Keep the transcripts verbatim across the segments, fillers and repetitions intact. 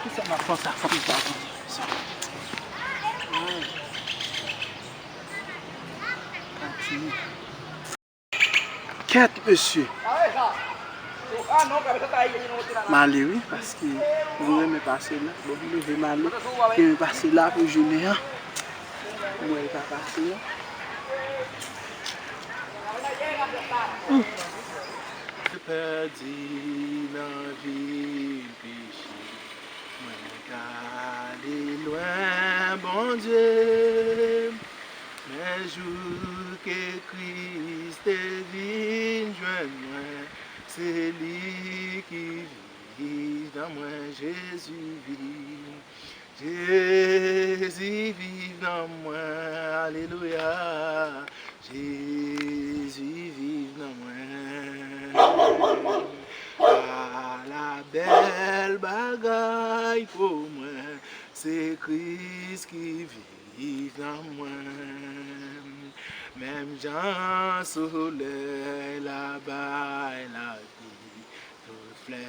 Kisa m ap fè sa, fòk m ta konn sa. Ay. Kèt, mesye. M ale wi, paske mwen renmen pase la. Bon, m leve m ale. Renmen pase la pou jounen an. Mwen pa pase la. Pèdi nan vil peche, mwen t ale lwen Bondye. Men jou ke Kris te vin jwenn mwen, se li ki viv nan mwen, Jezi viv. Jezi viv nan mwen, alelouya. Jezi viv nan mwen. Ala bèl bagay pou mwen, se Kris ki viv nan mwen. Menm jan solèy la bay lapli, tout flè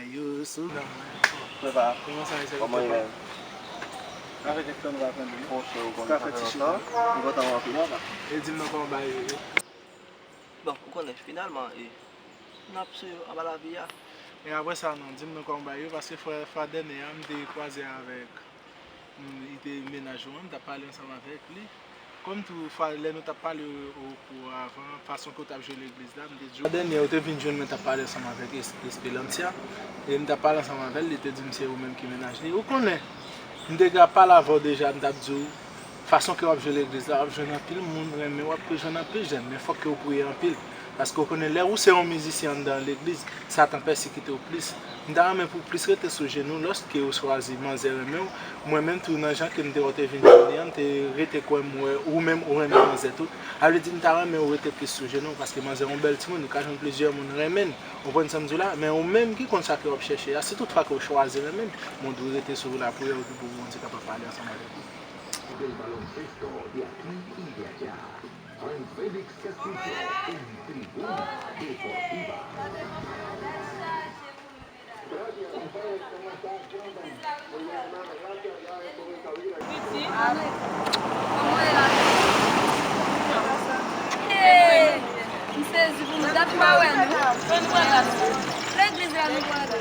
yo sou. Frè pa, kòman sa ye, kòman ye menm? Avèk èk tan nou pa tande. Monchè, ou konn sa fè lontan. M kontan wè w anpil, papa. E di m non, kòman bagay yo ye? Bon, ou konnen, finalman, e, n ap swiv anba lavi a. E apre sa, non, di m non, kòman bagay yo, paske frè, frè dènye a, m te kwaze avèk, m, li te mennaj ou an, m t ap pale ansanm avèk li. Kòm tou fwa, lè nou t ap pale o, o, o avan, fason ke w t ap jwe legliz la, m te di w. Dènye, ou te vin jwenn mwen, t ap pale ansanm avèk Es-, Espelancia, e m t ap pale ansanm avè l, li te di m se ou menm ki mennaj li. Ou konnen, m te ka pale avè w deja, m t ap di w, fason ke w ap jwe legliz la, w ap jwenn anpil moun renmen w, w ap jwenn anpil jèn, men fòk ke w priye anpil. Paske w konnen, lè ou se yon mizisyen anndan legliz, Satan pèsekite w plis. M ta renmen pou w plis rete sou jenou w lòske w chwazi manzè renmen w. Mwen menm tou, nan jan ke m te wè w te vin jwenn li an, m te rete kwè m wè ou menm ou renmen manzè tou. Sa vle di, m ta renmen w rete plis sou jenou w, paske manzè yon bèl timoun, li ka jwenn plizyè moun renmen l. Ou konprann sa m di w la? Men ou menm ki konn sa ke w ap chèche a, si tout fwa ke w chwazi renmen l, men w dwe rete sou lapriyè w tou pou Bondye kapab pale ansanm avèk ou. Del baloncesto de aquí y de allá. Frank Félix Castillo en Tribuna Deportiva. Hey! M sezi pou nou, dat m pa wè nou. Legliz la nou prale.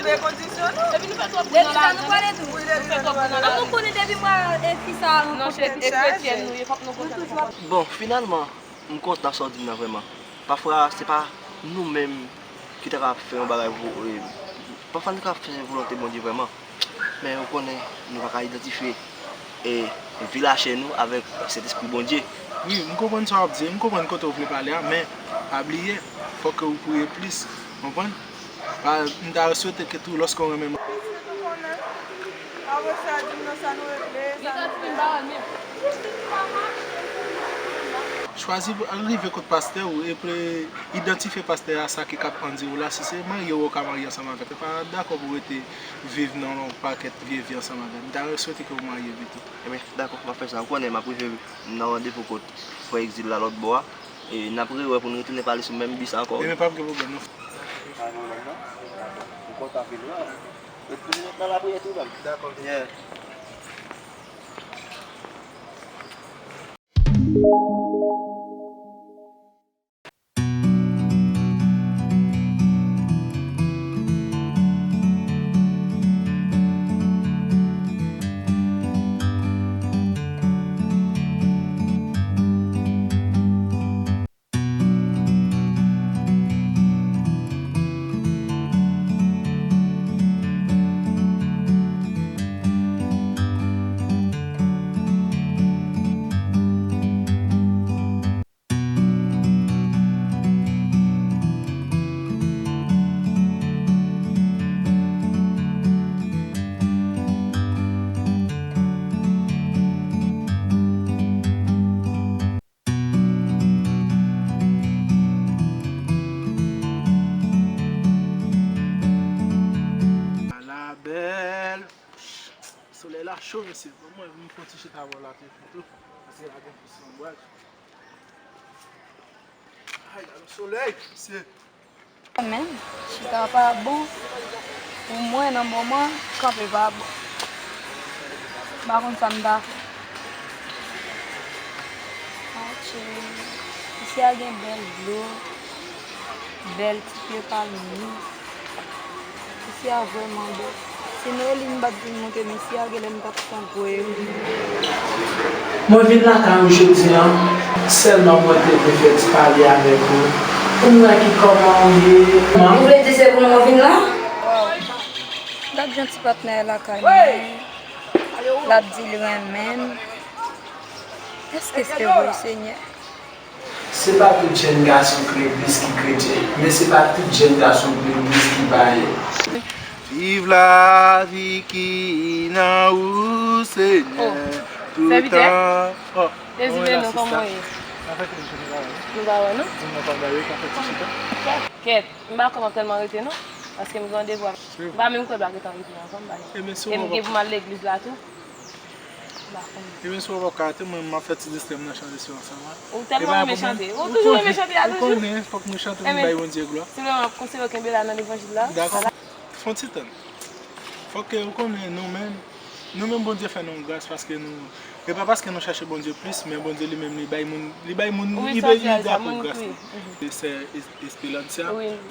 Legliz la nou prale tou. An nou konnen depi m wè e fi sa a rankontre. Nou toujou ap. Bon, finalman, m kontan sa w di m nan vrèman. Pafwa, se pa nou menm ki ta ka fè yon bagay pou, e, pafwa nou ka fè volonte Bondye vrèman. Men ou konnen, nou pa ka idantifye, e, vi lachè nou avèk Sentespri Bondye. Wi, m konprann sa w ap di, m konprann kote w vle pale a, men pa bliye, fòk ke w priye plis, konprann? Pa, m ta swete ke tou, lòske w renmen. Pitit ou konnen, apre sa, di m nan sa nou regle, sa nou fè. Chwazi pou al rive kot pastè w, epi idantifye pastè a sa ki k ap andiy ou la, si se marye w ou ka marye ansanm avèk li, pa dakò pou w rete viv nan yon pakèt vye vi ansanm avè l. M ta swete ke w marye pito. Ebyen, dakò, m ap fè sa. Ou konnen, m ap rive nan randevou kot frè Exil la lòt bò a. E n ap rewè pou n retounen pale sou menm bi sa ankò. Ebyen, p ap gen pwoblèm, non. Pa gen pwoblèm, non. M kontan anpil, wi. Retounen nan lapriyè tou, menm. Dakò. Yeah. Ala bèl. Solèy la cho, mesye. Bon, mwen, m fon ti chita bò la, tou, tou. Ay, gade solèy, mesye. Menm, chita pa bon. Pou mwen, nan moman, kanpe pa bon. M pa konn sa m ta fè. Atchè. Isi a gen bèl dlo, bèl ti pye palmi. Isi a vrèman bèl. Si Noelin pa t vin montre m isi a, genlè m t ap fon gwe wi. Mwen vin lakay ou jodi a, sèlman mwen te vle fè ti pale avèk ou. Pou m wè ki kòman ou ye. Ou vle di se pou mwen w vin la? Waw. Gad jan ti patnè lakay mwen. L ap di l renmen m. Èske se vre, Senyè? Se pa tout jèn gason k legliz ki kretyen, men se pa tout jèn gason k legliz ki payen. Viv lavi ki nan ou, Senyè, toutan. Oh, Dezi Beno, kòman w ye? Nou pa wè, non? Di m nan pa bay wi, ka fè ti chita. Kèt, m pa kòman tèlman rete, non, paske m gen randevou avèk. M pa menm kwè l va gentan rive ankò, m pa menm. E m gen pou m al legliz la tou. M pa konn. Ebyen, si w pa ka ate, mwen, m ap fè ti distrè m nan chante sou ansanm an. Ou tèlman renmen chante. Ou toujou renmen chante a, toujou. Ou konnen, fòk nou chante pou n bay Bondye glwa. Si w vle, m ap konseye w kenbe la nan levanjil la. Dakò. Fè yon ti tann. Fòk ke ou konnen, nou menm, nou menm, Bondye fè nou yon gras paske nou, e pa paske nou chache Bondye plis, men Bondye li menm, li bay moun, li bay moun, li bay, li dakò gras li. E sè Es-, Esperancia,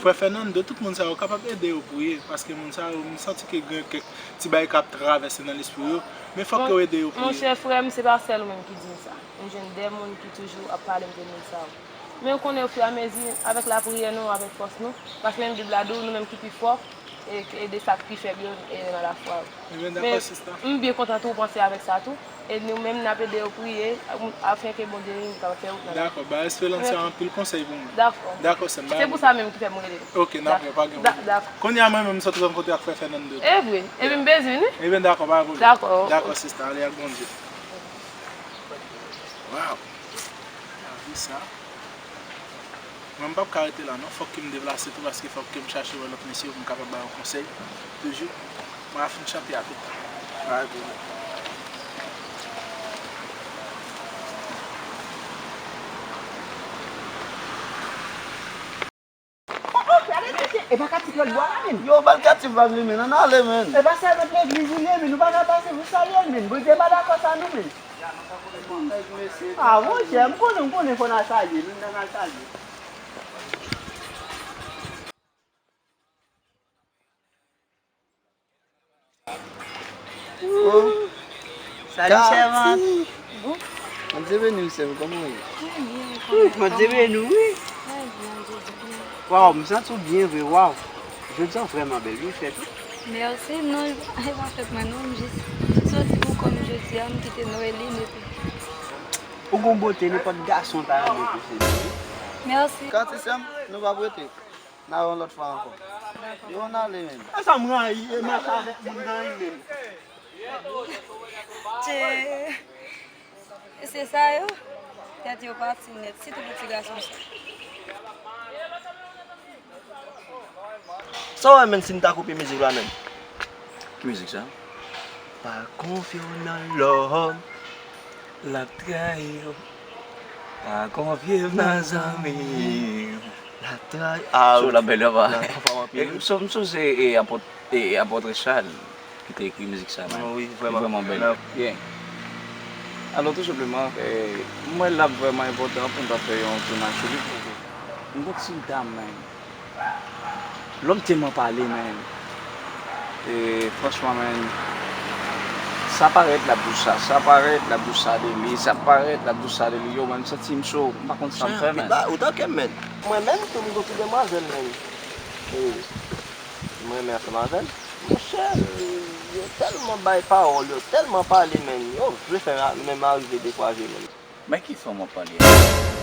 frè Fernando, tout moun sa yo kapab ede yo priye, paske moun sa yo, m santi ke gen kèk ti bagay k ap travèse nan lespri yo, men fòk ke w ede yo priye. Monchè, frè m, se pa sèl ou menm ki di m sa. M jwenn de moun ki toujou ap pale m de moun sa yo. Men ou konnen, ofiramezi, avèk lapriyè nou, avèk fòs nou, paske menm Bib la di w, nou menm ki pi fò, e, e de sa k pi fèb yo, e nan lafwa yo. Ebyen, dakò, sista. Men m byen kontan tou ou panse avèk sa tou. E nou menm, n ap ede yo priye, afenke Bondye li menm kapab fè wout nan lavi. Dakò, ba Esperanza anpil konsèy pou mwen. Dakò. Dakò, sè m. Se pou sa menm ki fè m rele. Ok, n ap wè, pa gen pwoblèm. Kounye a, mwen menm, m sot rankontre ak frè Fernando. E vre? Ebyen, m bezwen li. Ebyen, dakò, pa gen pwoblèm. Dakò. Dakò, sista, ale ak Bondye. Waw. Lavi sa. Mwen, m p ap ka rete la, non. Fòk ke m deplase tou, paske fòk ke m chache wè lòt mesye pou m kapab ba yo konsèy. Toujou. Mwen a fin chante a tout tan. Bay pwoblèm. Oh, oh, gade mesye. E pa katif lòt bò la, menn. Yo, ba l katif bag li, menn. Ann ale, menn. E pa sèvant legliz li ye, menn. Nou pa ka pase pou salye l, menn. Bondye pa dakò sa, non, menn. Ah, monchè, m konnen, m konnen fò n al salye l, wi, n al salye l. Oh. Salut, sèvant. Bondye beni w, sè m, kòman w ye? Bondye beni w, wi. Waw, m santi w byen vre, waw. Jodi a w vrèman bèl, wi, fèt ou. Mèsi, non, e pa fèt mwen, non, m jis soti pou kò m jodi a, m kite Noeline epi. Ou gon bote, nenpòt gason ta renmen pou se li, wi. Mèsi. Kanti sè m, nou p ap rete. N a wè yon lòt fwa ankò. Yo, n ale menm. E sa m rayi, e mache avèk moun nan li menm. Tchè. Mesye sa yo, tèt yo pati nèt, sitou pou ti gason sa. Sa w wè menm si m ta koupe mizik la menm? Ki mizik sa? Pa konfye w nan lòm, l ap trayi w. Pa konfye w nan zanmi w, l ap trayi w. Ah, so la bèl anba. M sonje e apòt, e apòt Richard ki te ekri mizik sa menm. Ah, wi, li vrèman bèl. Byen. Alò, tou senpleman, e, m wè l ap vrèman enpòtan pou n ta fè yon tounaj sou li. M gon ti dam menm. Lòm tèlman pale, menn. E, franchman, menn, sa parèt, l ap di w sa, sa parèt, l ap di w sa de li, sa parèt, l ap di w sa de li. Yo, mwen, m santi m cho, m pa konn sa m fè, menn. Ou tanke m, menn. Mwen menm tou, m gon ti demwazèl, menn. E, m renmen ansanm avè l. Monchè, yo tèlman bay pawòl, yo tèlman pale, menn. Yo vle fè menm arive dekwaze, menn. Men ki fanm w ap pale a?